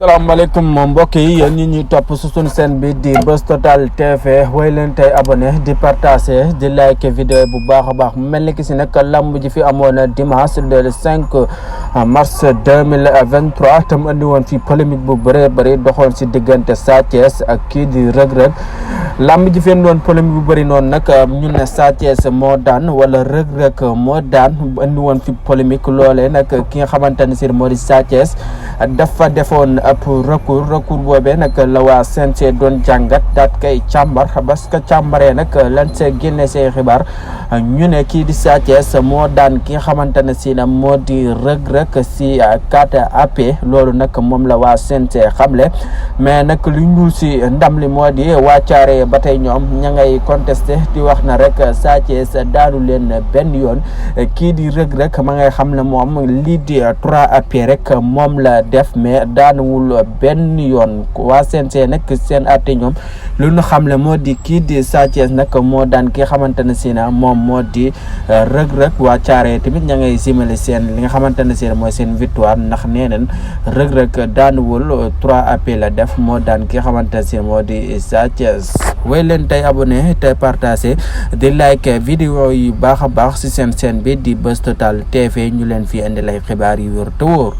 salaamaaleykum mbokk yi yéen ñi ñuy topp su suñu chaîne bi di Buzz Total TV way leen tey abonné di partager di like vidéo bu baax a baax mu mel ni ki si nag lamb ji fi amoon dimanche le 5 mars 2023 tam andi woon fi polémique bu bëree bëri doxoon si diggante Sa Thiès ak kii di Reug Reug lamb ji fen doon polémique bu bëri noonu nag ñu ne Sa Thiès moo daan wala Reug Reug moo daan andi woon fi polémique loolee nag ki nga xamante ne si moo di Sa Thiès dafa defoon ab recours boobee nag la waa CNG doon jàngat daat kay càmbar parce que càmbaree nag lan see génne see xibaar ñu ne kii di Sa Thiès moo daan ki nga xamante ne si na moo di Reug Reug si 4 AP loolu nag moom la waa CNG xamle mais nag lu ñuul si ndam li moo di waa Thiaré ba tey ñoom ña ngay contesté di wax na rek Sa Thiès daanu leen benn yoon kii di Reug Reug ma ngay xam ne moom lii di 3 AP rek moom la def mais daanuwul benn yoon waa CNG nag seen àtte ñoom lu ñu xamle moo di kii di Sa Thiès nag moo daan ki nga xamante ne si na moom moo di Reug Reug waa Thiaré tamit ña ngay simali seen li nga xamante ne si mooy seen victoire ndax nee nañ Reug Reug daanuwul 3 AP la def moo daan ki nga xamante ne si moo di Sa Thiès way leen tey abonné tey partagé di like vidéo yi baax a baax si seen chaîne bi di Buzz Total TV ñu leen fi indi lay xibaar yu wér te wóor